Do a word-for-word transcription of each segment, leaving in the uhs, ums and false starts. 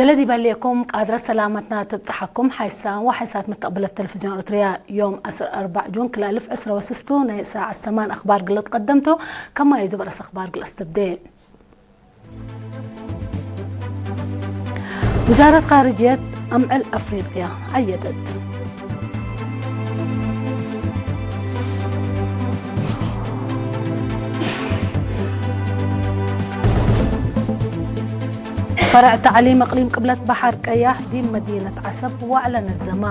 ለለዲብ ሀሌኩም ቃድረት ሰላመትና ትብጽሐኩም። ሐይሳም ወሐይሳት መተቅብለት ተለፍዝዮን ኤረትርያ፣ ዮም ዐስር አርበዕ ጁን ክልኤ አልፍ ዕስረ ወስስቱ ናይ ሰዓት ሰማን አክባር ግለት ቀደምቶ። ከማዩ ዲብ ረአስ አክባር ግል አስተብዴ። ውዛረት ካርጅየት አምዕል አፍሪቅያ ዐየደት። ፈረዕ ተዕሊም እቅሊም ቅብለት በሐር ቀያሕ ዲብ መዲነት ዐሰብ ወዕለ ነዘማ።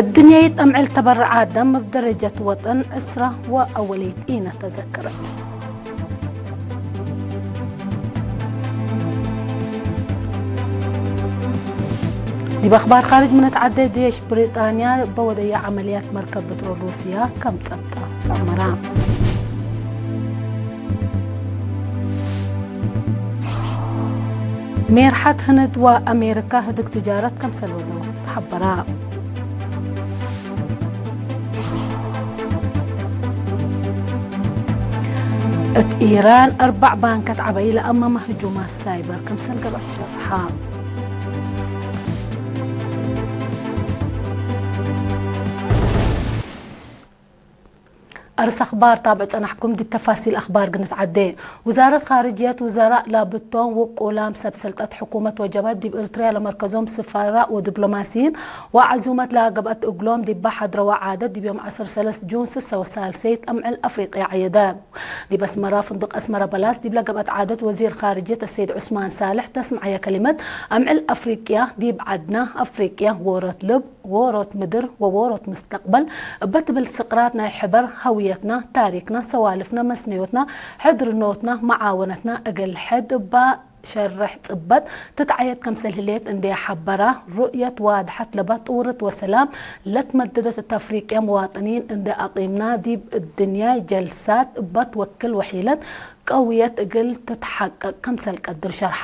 እድንያይት አምዕል ተበረዓ ደም እብ ደረጀት ወጠን ዕስራ ወአወልይት ኢነ ተዘክረት። ዲብ አክባር ካርጅ ምን ትዐደ፣ ጄሽ ብሪጣንያ እበ ወደየ ዐመልያት መርከብ ብትሮል ሩስያ ከም ጸብጠ ተአመራ። ሜርሐት ህንድ ወአሜሪካ ህድግ ትጃረት ከምሰል ወደው ተሐበራ። እት ኢራን አርበዕ ባንከት ዐበይ ለአመመ ህጁማት ሳይበር ክምሰል ገብአት ሸርሐ። አርስ አክባር ታብዕ ጸናሕኩም። ዲብ ተፋሲል አክባር ግንትዐዴ። ውዛረት ካርጅየት ውዘራእ ላብቶም ውቁላም ሰብ ሰልጠት ሕኩመት ወጀባት ዲብ ኤረትርያ ለመርከዞም ስፈራእ ወዲፕሎማሲይን ወዐዙመት ለገብአት እግሎም ዲባ ሐድረወ ዓደት ዲብ ዮም ዐስር ሰለስ ጁን ስሰ ወሳልሰይት አምዕል አፍሪቅያ ዐየደ። ዲብ አስመረ ፍንዱቅ አስመረ በላስ ዲብለ ገብአት ዓደት ወዚር ካርጅየት አሰይድ ዑስማን ሳልሕ ተስምዐየ ከሊመት፣ አምዕል አፍሪቅያ ዲብ ዐድነ፣ አፍሪቅያ ዎሮት ልብ፣ ዎሮት ምድር ወዎሮት ምስተቅበል እበ ትብል ስቅራት ናይ ሕበር ሀውየትና፣ ታሪክና፣ ሰዋልፍና፣ መስነዮትና፣ ሕድርኖትና፣ መዓወነትና እግል ሕድ እባ ሸርሕ ጽበጥ ትትዐየት ከምሰል ህሌት እንዴ ሐበራ፣ ሩእየት ዋድሐት ለባት ጥውርት ወሰላም ለትመደደት እት አፍሪቅያ መዋጥኒን እንዴ አቂምና ዲብ እድንያይ ጀልሳት እባ ትወክል ወሒለት ቀውየት እግል ትትሐቀቅ ከምሰል ቀድር ሸርሐ።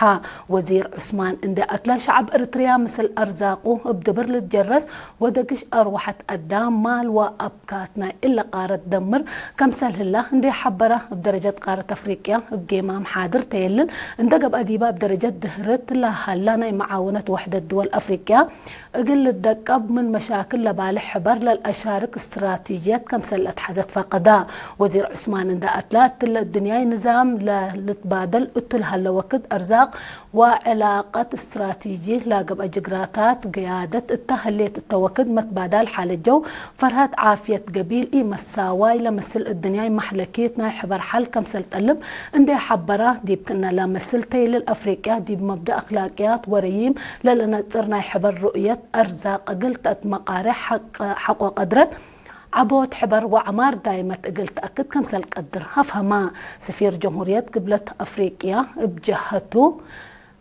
ወዚር ዑስማን እንዴ አትለ፣ ሸዐብ ኤረትርያ ምስል አርዛቁ እብ ድብር ልትጀረስ ወደግሽ አርወሐት አዳም፣ ማል ወአብካት ናይ እለ ቃረት ደምር ከምሰል ህላ እንዴ ሐበረ፣ እብ ደረጀት ቃረት አፍሪቅያ እብ ጌማም ሓድር ተየልል እንዴ ገብአ፣ ዲባ እብ ደረጀት ድህርት ለሀላ ናይ መዓውነት ወሕደት ድወል አፍሪቅያ እግል ልትደቀብ ምን መሻክል ለባልሕ ሕበር ለልአሻርክ እስትራቲጅየት ከምሰል ለአትሐዘት ፈቀዳ። ወዚር ዑስማን እንዴ አትለ፣ እትለ እድንያይ ንዛም ለልትባደል እቱ ለሀለ ወክድ፣ አርዛቅ ወዕላቀት እስትራቲጂ ለገብአ ጅግራታት ገያደት እተ ህሌት እተ ወክድ፣ መትባዳል ሓለት ጀው፣ ፈርሀት ዓፍየት ገቢል፣ ኢመሳዋይ ለመስል እድንያይ መሕለኪት ናይ ሕበር ሐል ከምሰል ጠልብ እንዴ ሐበራ፣ ዲብ ክእነ ለመስል ተይልል አፍሪቅያ ዲብ መብደእ አክላቅያት ወረዪም ለለነጽር ናይ ሕበር ሩእየት አርዛቅ እግል ተአትመቃሬሕ ሐቆ ቀድረት ዐቦት ሕበር ወዐማር ዳይመት እግል ተአክድ ከምሰል ቀድር አፍሀማ። ሰፊር ጀምሁርየት ግብለት አፍሪቅያ እብ ጀሀቱ፣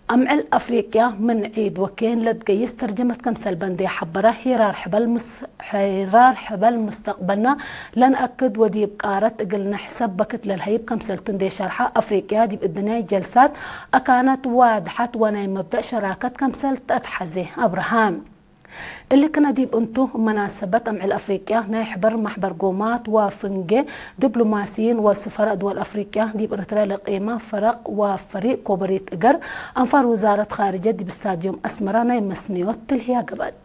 አምዕል አፍሪቅያ ምን ዒድ ወኬን ለትገይስ ተርጀመት ከምሰል በ እንዴ ሐበረ፣ ሄራር ሕበል ሙስ-፣ ሄራር ሕበል ሙስተቅበልና ለነአክድ ወዲብ ቃረት እግል ንሕሰብ በክት ለልሀይብ ከምሰልቱ እንዴ ሸርሐ፣ አፍሪቅያ ዲብ እድንያይ ጀልሳት አካነት ዋድሐት ወናይ መብደእ ሸራከት ከምሰል ተአትሐዜ አብርሃ። እሊ ክነ ዲብ እንቱ፣ መናሰበት አምዕል አፍሪቅያ ናይ ሕበር ማሕበር ጎማት ወፍንጌ ዲፕሎማሲይን ወስፈራእ ድወል አፍሪቅያ ዲብ ኤረትርያ ለቄመ ፈረቅ ወፈሪቅ ኮበሪት እገር አንፋር ውዛረት ካርጀ ዲብ ስታድዮም አስመራ ናይ መስንዮት ትልህያ ገብአት።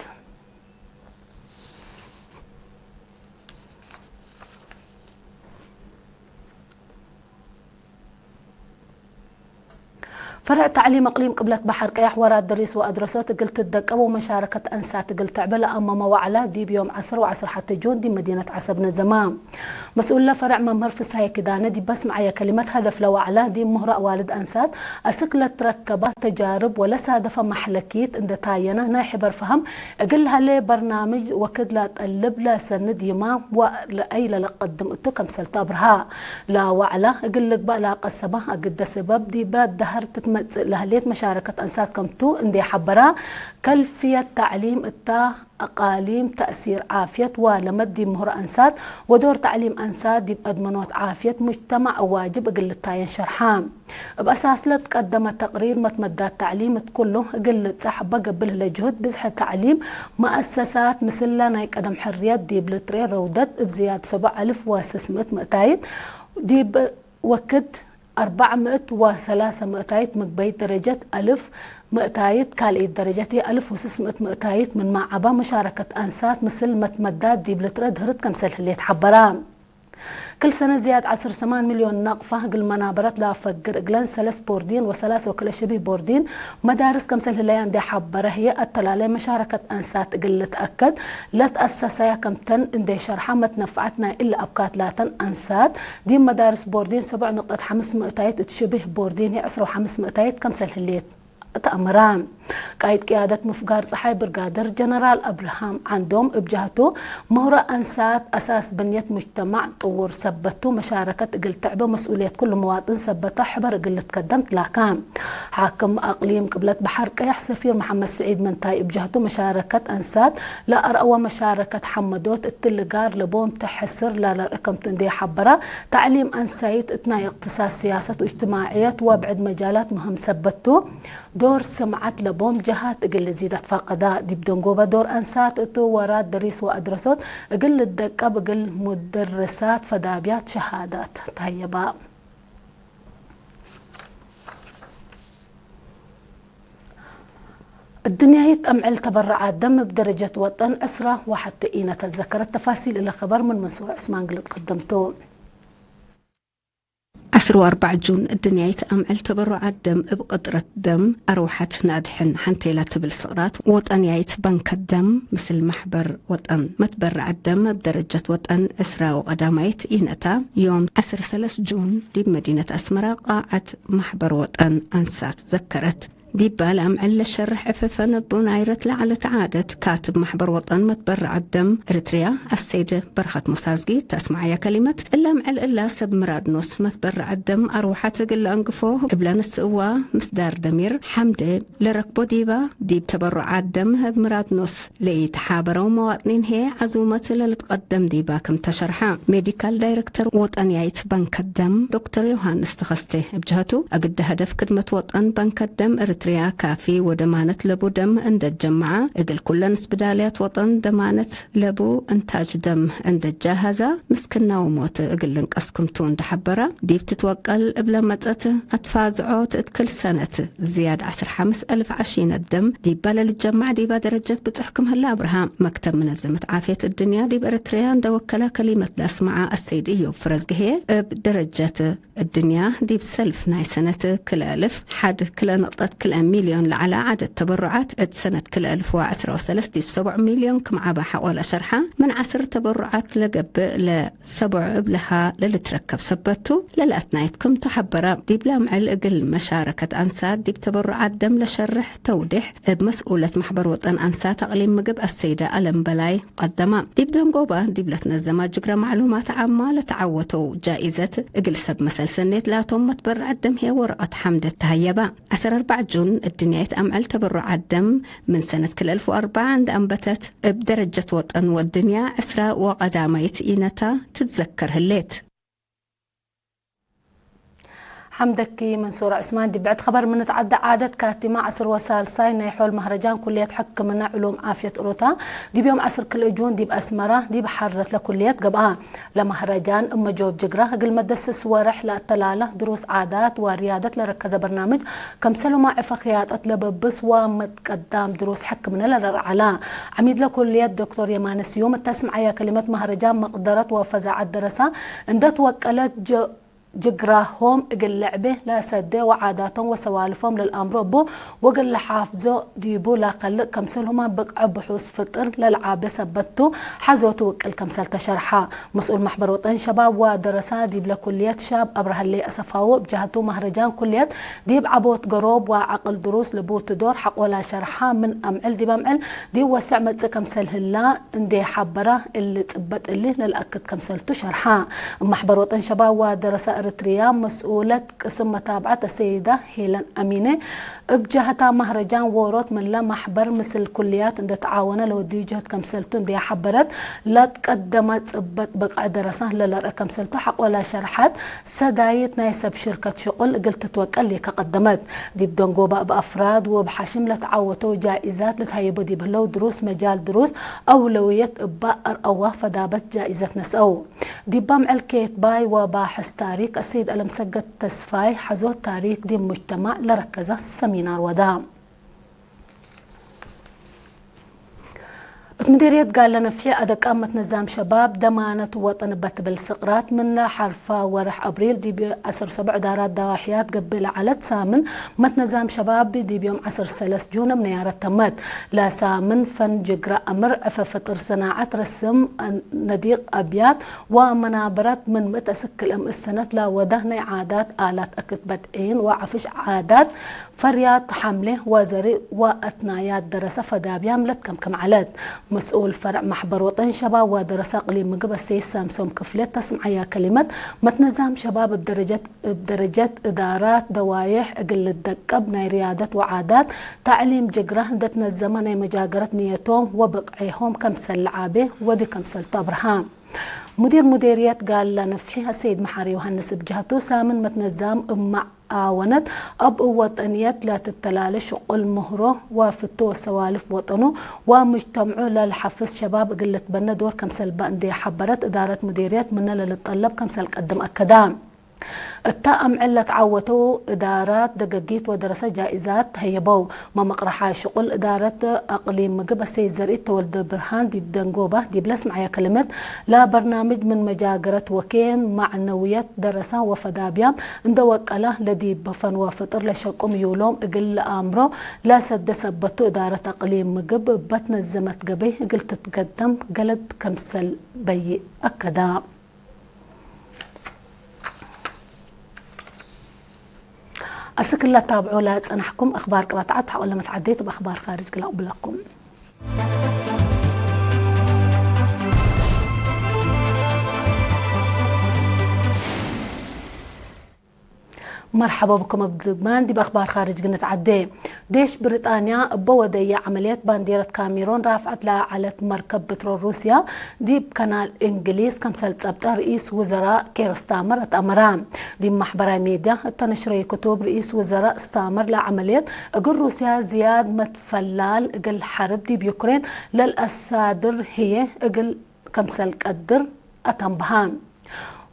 ፈርዕ ተዕሊም እቅሊም ቅብለት በሐር ቀያሕ ወራት ደሪስ ወአድረሶት እግል ትደቀብ ወመሻረከት አንሳት እግል ተዕበ ለአመመ ወዕለ ዲብ ዮም ዐስር ወዐስር ሐቴ ጁን ዲብ መዲነት ዐሰብ ነዘመ። መስኡል ለፈርዕ መምህር ፍስሀየ ኪዳነ ዲብ በስምዐየ ከሊመት፣ ሀደፍ ለወዕለ ዲብ ምህሮ አዋልድ አንሳት አስክ ለትረከበ ተጃርብ ወለሳደፈ መሕለኪት እንደ ታየነ ናይ ሕበር ፈሀም እግል ለሀሌ በርናምጅ ወክድ ለጠልብ ለሰንድ ይማም ወለአይ ለለቀድም እቱ ከምሰልቱ አብርሃ። ለወዕለ እግል ልግበእ ለቀሰበ አግደ ሰበብ ዲበ ደሀር ትትመጽእ ለህሌት መሻረከት አንሳት ከምቱ እንዴ ሐበራ፣ ከልፍየት ተዕሊም እታ አቃሊም፣ ተእሲር ዓፍየት ወለመድ ዲብ ምህሮ አንሳት ወዶር ተዕሊም አንሳት ዲብ አድመኖት ዓፍየት ሙጅተማዕ ዋጅብ እግል ልታየን ሸርሐ። እብ አሳስ ለትቀደመ ተቅሪር፣ መትመዳት ተዕሊም እት ኩሉ እግል ልብጸሕ እበ ገብእ ለህለ ጅሁድ ብዝሐ ተዕሊም መአሰሳት ምስለ ናይ ቀደም ሕርየት ዲብ ልትርኤ ረውደት እብ ዝያድ ሰቦዕ አልፍ ወስስ ምእት ምእታይት ዲብ ወክድ አርበዕ ምእት ወሰላሰ ምእታይት ምግበይት ደረጀት አልፍ ምእታይት፣ ካልኢት ደረጀት አልፍ ወስስ ምእት ምእታይት ምንመ ዐበ፣ መሻረከት አንሳት ምስል መትመዳት ዲብ ልትረ ድህርት ከምሰል ህሌት ሐበረ። ክል ሰነት ዝያድ ዐስር ሰማን ሚልዮን ናቅፋ እግል መናበረት ለአፈግር እግለን ሰለስ ቦርዲን ወሰላሰ ወክለ ሸቢህ ቦርዲን መዳርስ ከምሰል ህለያ እንዴ ሐበረ ህዬ፣ አተላላይ መሻረከት አንሳት እግል ልትአከድ ለትአሰሰያ ከምተን እንዴ ሸርሐ፣ መትነፍዐት ናይ እሊ አብካት ላተን አንሳት ዲብ መዳርስ ቦርዲን ሰቦዕ ንቅጠት ሐምስ ምእታይት እት ሽቢህ ቦርዲን ህይ ዕስራ ወሐምስ ምእታይት ከምሰል ህሌት ተአምረ። ቃይድ ቅያደት ምፍጋር ጸሓይ ብርጋደር ጀነራል አብርሃም ዓንዶም እብ ጀህቱ፣ ምህሮ አንሳት አሳስ ብንየት ሙጅተማዕ ጥውር ሰበት ቱ፣ መሻረከት እግል ትዕበ መስኡልየት ኩሉ መዋጥን ሰበት ተ ሕበር እግል ልትከደም ትላከ። ሓክም አቅሊም ቅብለት በሐር ቀየሕ ሰፊር መሐመድ ስዒድ መንታይ እብ ጀህቱ፣ መሻረከት አንሳት ለአርአወ መሻረከት ሐመዶት እትሊ ጋር ለቦም ተሐስር ለለርአ ከምቱ እንዴ ሐበረ፣ ተዕሊም አንሳይት እት ናይ እቅትሳድ፣ ስያሰት ወእጅትማዕየት ወብዕድ መጃላት ምህም ሰበት ቱ፣ ዶር ስምዓት ለቦም ጀሃት እግል ልዚድ አትፋቀዳ። ዲብ ደንጎበ ዶር አንሳት እቱ ወራት ደሪስ ወአድረሶት እግል ልደቀብ እግል ሙደርሳት ፈዳብያት ሸሃዳት ተሀየባ። እድንያይት አምዕል ተበረዓት ደም እብ ደረጀት ወጠን ዕስራ ወሐቴ ኢነተ ዘከረት። ተፋሲል እለ ከበር ምን መንሱር ዑስማን ግልጥ ቀደምቱ። ዐስር ወአርበዕ ጁን፣ እድንያይት አምዕል ተበረዓት ደም እብ ቅጥረት ደም አርወሐት ናድሕን ሐንቴላ ትብል ስቅራት ወጠንያይት በንከት ደም ምስል መሕበር ወጠን መትበረዐት ደም እብ ደረጀት ወጠን ዕስራ ወቀዳማይት ኢነታ፣ ዮም ዐስር ሰለስ ጁን ዲብ መዲነት አስመራ ቃዐት መሕበር ወጠን አንሳት ዘከረት። ዲባ ለአምዕል ለሸርሕ ዕፍፈን እቡ ናይረት ለዐለት ዓደት፣ ካትብ መሕበር ወጠን መትበረዐት ደም እርትርያ አሰይድ በረኸት ሙሳዝጊ እት አስመዐያ ከሊመት፣ እለ አምዕል እላ ሰብ ምራድ ኖስ መትበረዐት ደም አርወሐት እግል ለአንግፎ እብለ ንስእዋ ምስዳር ደሚር ሐምዴ ለረክቦ ዲባ፣ ዲብ ተበሩዓት ደም እብ ምራድ ኖስ ለኢተሓበረው መዋጥኒን ህዬ ዐዙመት ለልትቀደም ዲባ ክም ተሸርሐ። ሜዲካል ዳይረክተር ወጠንያይት በንከት ደም ዶክተር ዮሃንስ ተኸስቴ እብ ጀህቱ፣ እግደ ሀደፍ ክድመት ወጠን በንከት ደም እርትርያ ካፊ ወደማነት ለቡ ደም እንደ ጀመዐ፣ እግል ኩለን ስብዳልያት ወጠን ደማነት ለቡ እንታጅ ደም እንደ ጃሀዛ፣ ምስክና ወሞት እግል ልንቀስ ክምቱ እንደ ሐበረ፣ ዲብ ትትወቀል እብለ መጸት አትፋዝዖት እት ክል ሰነት ዝያድ ዐስር ሐምስ አልፍ ዐሺነት ደም ዲባ ለልትጀመዕ ዲባ ደረጀት ብጹሕ ክም ህለ አብርሃ። መክተብ መነዘመት ዓፍየት እድንያ ዲብ ኤረትርያ እንደ ወከለ ከሊመት ለአስመዐ አሰይድ እዮብ ፍረዝግሄ፣ እብ ደረጀት እድንያ ዲብ ሰልፍ ናይ ሰነት ክልኤ አልፍ ሐድ ክልኤ ንቅጠት ክልኤ ሚልዮን ለዐለ ዐደድ ተበሩዓት እት ሰነት ክልኤ አልፍ ወዐስራ ወሰለስ ዲብ ሰቦዕ ሚልዮን ክም ዐበ ሐቆ ለሸርሐ፣ ምን ዐስር ተበሩዓት ለገብእ ለ ሰቦዕ እብለሃ ለልትረከብ ሰበት ቱ፣ ለለአትናይት ክምቱ ሐበረ። ዲብ ለአምዕል እግል መሻረከት አንሳት ዲብ ተበሩዓት ደም ለሸርሕ ተውዴሕ፣ እብ መስኡለት መሕበር ወጠን አንሳት አቅሊም ምግብ አሰይደ አለም በላይ ቀደማ። ዲብ ደንጎባ ዲብ ለትነዘማ ጅግረ ማዕሉማት ዓማ ለተዓወተው ጃኢዘት እግል ሰብ መሰል ሰኔት ላቶም መትበረዐት ደም ህዬ ወረቀት ሐምደት ተሀየባ። ዐስር አርበዕ ጁን እድንያይት አምዕል ተበሩዓት ደም ምን ሰነት ክልኤ አልፍ ወአርበዕ እንደ አንበተት፣ እብ ደረጀት ወጠን ወእድንያ ዕስራ ወቀዳማይት ኢነታ ትትዘከር ህሌት። ሐምደኪ መንሱር ዑስማን። ዲብ ብዕድ ኸበር ምን ንትዐደ፣ ዓደት ካቲመ ዐስር ወሳልሳይ ናይ ሖል መህረጃን ኩልየት ሕክምነ ዕሉም ዓፍየት ኡሮታ ዲብ ዮም ዐስር ክልኤ ጁን ዲብ አስመራ ዲብ ሐረት ለኩልየት ገብአ። ለመህረጃን እብ መጆብ ጅግረ እግል መደስስ ወርሕ ለአተላለ ድሩስ ዓዳት ወርያደት ለረከዘ በርናምጅ ከምሰልሁመ ዕፈ ክያጠት ለበብስ ወመትቀዳም ድሩስ ሕክምነ ለለርዐላ። ዐሚድ ለኩልየት ዶክቶር የማነ ስዩም እተ አስምዐያ ከሊመት፣ መህረጃን መቅደረት ወፈዛዐት ደረሳ እንደ ትወቀለት ጅ-፣ ጅግራሆም እግል ልዕቤ ለሰዴ ወዓዳቶም ወሰዋልፎም ለልአምሮ እቡ ወእግል ለሓፍዞ ዲቡ ለከልእ ከምሰልሁመ ብቅዕ ብሑስ ፍጥር ለልዓቤ ሰበት ቱ ሐዞ ትውቅል ከምሰል ተሸርሐ። መስኡል መሕበር ወጠን ሸባብ ወደረሳ ዲብለ ኩልየት ሻብ አብረሀሌ አሰፋው እብ ጀሀቱ፣ መህረጃን ኩልየት ዲብ ዐቦት ገሮብ ወዐቅል ድሩስ ልቡት ዶር ሐቆላ ሸርሐ። ምን አምዕል ዲብ አምዕል ዲብ ወሰዕ መጽእ ከምሰል ህላ እንዴ ሐበረ፣ እሊ ጽበጥ እሊ ለልአክድ ከምሰልቱ ሸርሐ። እብ መሕበር ወጠን ሸባብ ወደረሳ ኤረትርያ መስኡለት ቅስም መታብዐት አሰይዳ ሄለን አሚነ፣ እብ ጀህታ፣ ማህረጃን ዎሮት ምንለ ማሕበር ምስል ኩልያት እንዴ ተዓወነ ለወድዩ ጅህድ ከምሰልቱ እንዴ ሐበረት፣ ለትቀደመ ጽበጥ ብቅዕ ደረሰ ለለርአ ከምሰልቱ ሐቆለ ሸርሐት፣ ሰዳይት ናይ ሰብ ሽርከት ሽቁል እግል ትትወቀል ሌከ ቀደመት። ዲብ ደንጎበ እብ አፍራድ ወእብ ሐሽም ለተዓወተው ጃኢዛት ልትሀየቦ ዲብ ህለው ድሩስ መጃል ድሩስ አውለውየት እባ አርአዋ ፈዳበት ጃኢዘት ነስአው። ዲብ አምዕል ኬትባይ ወባሕስ ታሪክ አሰይድ አለምሰገድ ተስፋይ ሐዞት ታሪክ ዲብ ሙጅተማዕ ለረከዘ ሰሚናር ወዳ። እት ምዲርየት ጋለ ነፍሒ አደቃም መትነዛም ሸባብ ደማነት ወጠን እበ ትብል ስቅራት ምነ ሐርፋ ወርሕ አብሪል ዲብ ዐስር ሰብዕ እዳራት ደዋሕያት ገብእ ለዐለት ሳምን መትነዛም ሸባብ ዲብ ዮም ዐስር ሰለስ ጁን እብ ነያረት ተመት። ለሳምን ፈን ጅግረ አምር፣ ዕፈ ፍጥር፣ ሰናዐት፣ ረስም፣ ነዲቅ አብያት ወመናበረት ምን ምእት እስክ ክልኤ ምእት ሰነት ለወደ ናይ ዓዳት አላት አክት በድዒን ወዐፍሽ ዓዳት ፈርያት ሐምሌ ወዘርእ ወአትናያት ደረሰ ፈዳብያም ለትከምክም ዐለት። መስኡል ፈርዕ ማሕበር ወጠን ሸባብ ወደረሰ አቅሊም ምግብ አሰይድ ሳምሶም ክፍሌ ተስምዐያ ከሊመት፣ መትነዛም ሸባብ እብ ደረጀት፣ እብ ደረጀት እዳራት ደዋዬሕ እግል ልደቀብ ናይ ርያደት ወዓዳት ተዕሊም ጅግረ እንዴ ትነዘመ ናይ መጃገረት ንየቶም ወብቅዔሆም ከምሰል ለዓቤ ወዲ ከምሰልቱ አብርሃ። ሙዲር ሙዴርየት ጋላ ነፍሒ አሰይድ መሓሪ ዮሐንስ እብ ጀህቱ፣ ሳምን መትነዛም እብ መዓወነት አብ ወጠንየት ለትተላለ ሽቁል ምህሮ ወፍቶ ወሰዋልፍ ወጠኑ ወሙጅተምዑ ለልሐፍዝ ሸባብ እግል ልትበነ ዶር ከምሰል በ እንዴ ሐበረት፣ እዳረት ሙዴርየት ምነ ለልጠለብ ከምሰል ቀድም አከዳ። እተ አምዕል ለትዓወተው እዳራት ደገጊት ወደረሰ ጃኢዛት ተሀየበው። መመቅረሓ ሽቁል እዳረት አቅሊም ምግብ አሰይድ ዘርኢት ተወልደ ብርሃን ዲብ ደንጎባ ዲብ ለስምዐየ ከልመት፣ ለበርናምጅ ምን መጃገረት ወኬን መዕነውየት ደረሳ ወፈዳብያም እንደ ወቀላ ለዲብ ፈን ወፍጥር ለሸቁ ምዩሎም እግል ለአምሮ ለሰደ ሰበቱ እዳረት አቅሊም ምግብ እበ ትነዘመት ገበይ እግል ትትገደም ገለድ ከምሰል በይእ አከዳ። አስክ ለታብዖ ለጸናሕኩም አክባር ቅባትዓት ሐቆ ለመትዓዴት እብ አክባር ካርጅ ግላቅ ብለኩም። መርሐባ ብኩም እብ ድግማን ዲብ አክባር ካርጅ ግንትዓዴ። ዴሽ ብሪጣንያ እበ ወደየ ዐመልየት ባንዴረት ካሜሮን ራፍዐት ለዐለት መርከብ ብትሮል ሩስያ ዲብ ከናል እንግሊዝ ከምሰል ጸብጠ ርኢስ ውዘራእ ኬር ስታመር አትአመረ። ዲብ ማሕበራይ ሜድያ እተ ነሽረዩ ክቱብ ርኢስ ውዘራእ ስታመር ለዐመልየት እግል ሩስያ ዝያድ መትፈላል እግል ሐርብ ዲብ ዩክሬን ለልአሳድር ህዬ እግል ከምሰል ቀድር አተንበሃ።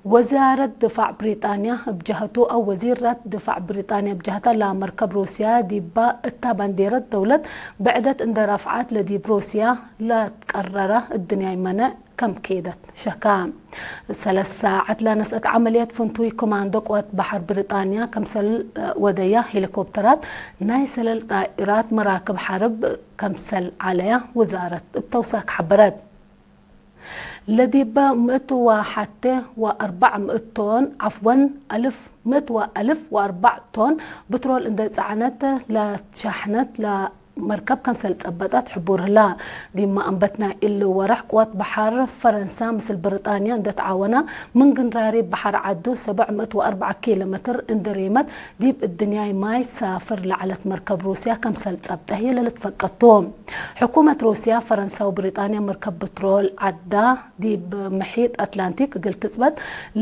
ወዛረት ድፋዕ ብሪጣንያ እብ ጀሀቱ አው ወዚራት ድፋዕ ብሪጣንያ እብ ጀሀተ ለመርከብ ሩስያ ዲባ እታ ባንዴረት ደውለት ብዕደት እንዴ ረፍዐት ለዲብ ሩስያ ለትቀረረ እድንያይ መነዕ ከም ኬደት ሸካ። ሰለስ ሳዐት ለነስአት ዐመልየት ፍንቱይ ኮማንዶ ቅወት በሐር ብሪጣንያ ከምሰል ወደያ ሄሊኮፕተራት ናይ ሰለል ጣኢራት መራክብ ሐርብ ከምሰል ዐለያ ውዛረት እብ ተውሳክ ሐበረት። ለዲበ ምእት ወሐቴ ወአርበዕ ምእት ቶን፣ ዐፍወን፣ አልፍ ምእት ወአልፍ ወአርበዕ ቶን ብትሮል እንዴ ጸዕነት ለትሸሕነት ለመርከብ ከምሰል ጸበጠት ሕቡር ህላ። ዲብ መአንበት ናይ እሊ ወርሕ ቅወት በሐር ፈረንሳ ምስል ብሪጣንያ እንዴ ተዓወና፣ ምን ግንራሪብ በሐር ዐዱ ሰብዕ ምእት ወአርበዕ ኪሎ ሜትር እንዴ ሬመት፣ ዲብ እድንያይ ማይ ትሳፍር ለዐለት መርከብ ሩስያ ከምሰል ጸብጠ ህዬ ለልትፈቀድ ቱ። ሕኩመት ሩስያ፣ ፈረንሳ ወብሪጣንያ መርከብ ብትሮል ዐዳ ዲብ ምሒጥ አትላንቲክ እግል ትጽበጥ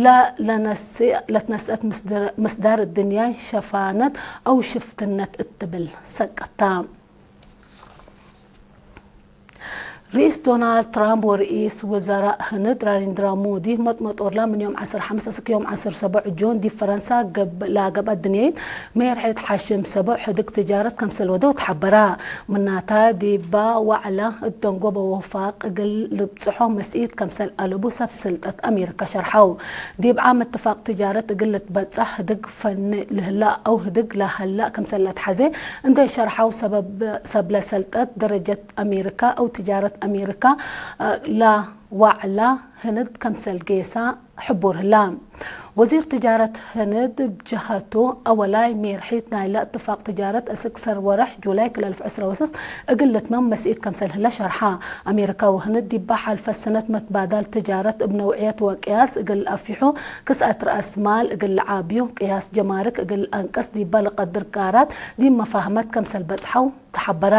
ለ-፣ ለነስ-፣ ለትነስአት ምስድር-፣ ምስዳር እድንያይ ሸፋነት አው ሽፍትነት እት ትብል ሰቀታ። ርኢስ ዶናልድ ትራምፕ ወርኢስ ውዘራእ ህንድ ናሪንድራ ሞዲ መጥመጦርላ ምን ዮም ዐስር ሐምስ እስክ ዮም ዐስር ሰቦዕ ጁን ዲብ ፈረንሳ ገብ-፣ ለገብአ ድንየይት ሜርሐት ሐሽም ሰቦዕ ህድግ ትጃረት ከምሰል ወደው ተሐበራ። ምናታ ዲባ ወዕላ እት ደንጎበ ወፋቅ እግል ልብጽሖ መስኢት ከምሰል አለቡ ሰብ ስልጠት አሜሪካ ሸርሐው። ዲብ ዓም እትፋቅ ትጃረት እግል ልትበጸሕ ህድግ ፈኒ ልህላ አው ህድግ ለሀላ ከምሰል ለትሐዜ እንዴ ሸርሐው ሰበብ ሰብለ ሰልጠት ደረጀት አሜሪካ አው ትጃረት አሜሪካ፣ እ፣ ላ ዋዕላ ህንድ ከምሰል ጌሳ ሕቡር ህላ። ወዚር ትጃረት ህንድ ብጀሀቱ፣ አወላይ ሜርሒት ናይለ እትፋቅ ትጃረት እስክ ሰር ወርሕ ጁላይ ክል አልፍ ዕስራ ወሰስ እግል ልትመም መስኢት ከምሰል ህለ ሸርሐ። አሜሪካ ወህንድ ዲባ ሓልፈ ሰነት መትባዳል ትጃረት እብ ነውዕየት ወቅያስ እግል አፊሑ፣ ክስአት ረአስ ማል እግል ለዓብዩ፣ ቅያስ ጀማርክ እግል አንቅስ ዲባ ለቀድር ጋራት ዲብ መፋህመት ከምሰል በጽሐው ተሐበረ።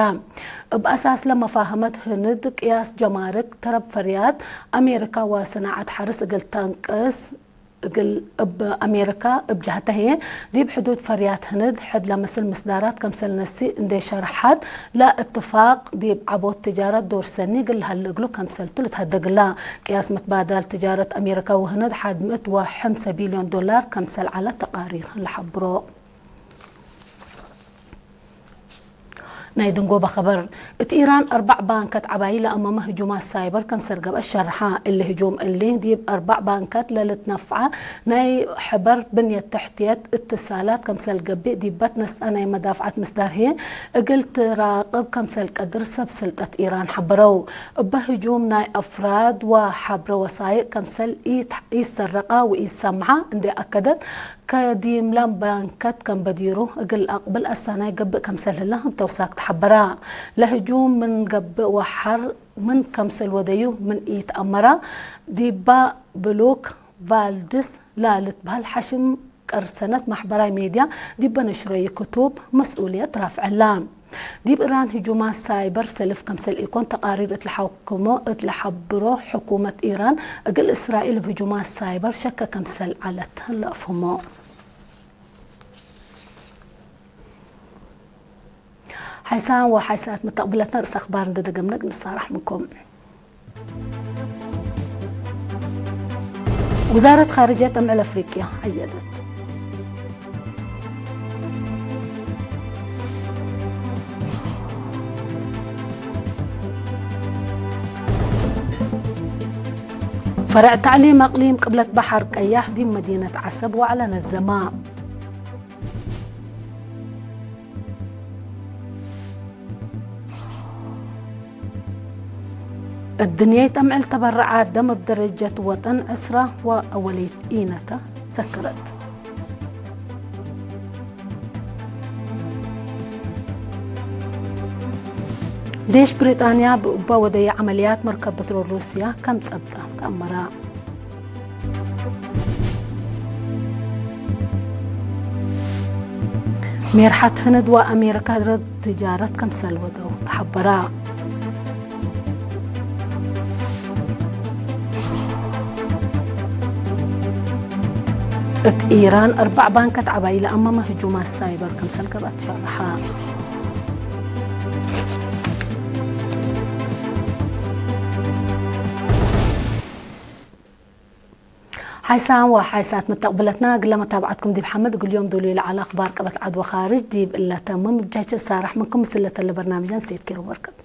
እብ አሳስ ለመፋህመት ህንድ ቅያስ ጀማርክ፣ ተረብ ፈርያት አሜሪካ ወሰናዐት ሐርስ እግል ተንቅስ፣ እግል እብ አሜሪካ እብ ጀህተ ህዬ፣ ዲብ ሕዱድ ፈርያት ህንድ ሕድ ለመስል ምስዳራት ከምሰል ነሲ እንዴ ሸርሐት፣ ለእትፋቅ ዲብ ዐቦት ትጃረት ዶር ሰኒ እግል ለሀለ እግሉ ከምሰልቱ ልትሀደግላ። ቅያስ መትባዳል ትጃረት አሜሪካ ወህንድ ሐድ ምእት ወሐምሰ ቢልዮን ዶላር ከምሰል ዐለ ተቃሪር ለሐብሮ። ናይ ድንጎበ ኸበር። እት ኢራን አርበዕ ባንከት ዐባይ ለአመመ ህጁማት ሳይበር ከምሰል ገብአ ሸርሐ። እሊ ህጁም እሊ፣ ዲብ አርበዕ ባንከት ለልትነፍዐ ናይ ሕበር ብንየት ተሕትየት እትሳላት ከምሰል ገብእ፣ ዲበ ትነስአ ናይ መዳፍዐት ምስዳር ህዬ እግል ትራቅብ ከምሰል ቀድር ሰብ ስልጠት ኢራን ሐበረው። እበ ህጁም ናይ አፍራድ ወሐብረ ወሳይቅ ከምሰል ኢት-፣ ኢሰረቀ ወኢሰምዐ እንዴ አከደት፣ ከዲምላም ባንከት ከም በዲሩ እግል አቅብል አሳናይ ገብእ ከምሰል ህለ እብ ተውሳክ ተሐበረ። ለህጁም ምን ገብእ ወሐር ምን ከምሰል ወደዩ ምን ኢተአመረ፣ ዲባ ብሉክ ቫልድስ ላልትበህል ሐሽም ቀርሰነት ማሕበራይ ሜድያ ዲበ ነሽረዩ ክቱብ መስኡልየት ራፍዐላ። ዲብ ኢራን ህጁማት ሳይበር ሰልፍ ከምሰል ኢኮን ተቃሪር እት ለሐክሞ፣ እት ለሐብሮ ሕኩመት ኢራን እግል እስራኤል እብ ህጁማት ሳይበር ሸከ ከምሰል ዐለት ለአፍህሞ። ሓይሳን ወሓይሳት መተቅብለትና ርእሰ አክባር እንዴ ደገምነ እግል ንሳራሕ ምንኩም። ውዛረት ካርጅየት አምዕል አፍሪቅያ አየደት። ፈረዕ ተዕሊም አቅሊም ቅብለት በሐር ቀያሕ ዲብ መዲነት ዐሰብ ወዕለ ነዘማ። እድንየት አምዕል ተበረዓት ደም እብ ደረጀት ወጠን ዕስራ ወአወልየት ኢነተ ሰክረት። ዴሽ ብሪጣንያ ብእበ ወደየ ዐመልያት መርከብ በትሮል ሩስያ ከም ጸብጠ ተአመረ። ሜርሐት ህንድ ወአሜሪካ ረድ ትጃረት ከምሰል ወደው ተሐበራ። እት ኢራን አርበዕ ባንከት ዐባይ ለአመመ ህጁማት ሳይበር ከምሰል ገብአት ሸርሐ። ሓይሳን ወሓይሳት መተቅብለትና፣ እግለ መታብዐትኩም ዲብ ሐመድ እግል ዮም ዶሉ ለዐለ አክባር ቀበት ዐድ ወካርጅ ዲብ እለ ተምም። እብ ጃች እሳረሕ ምንኩም ምስል ለተለ በርናምጅና ሴት ኬሩ በርከት።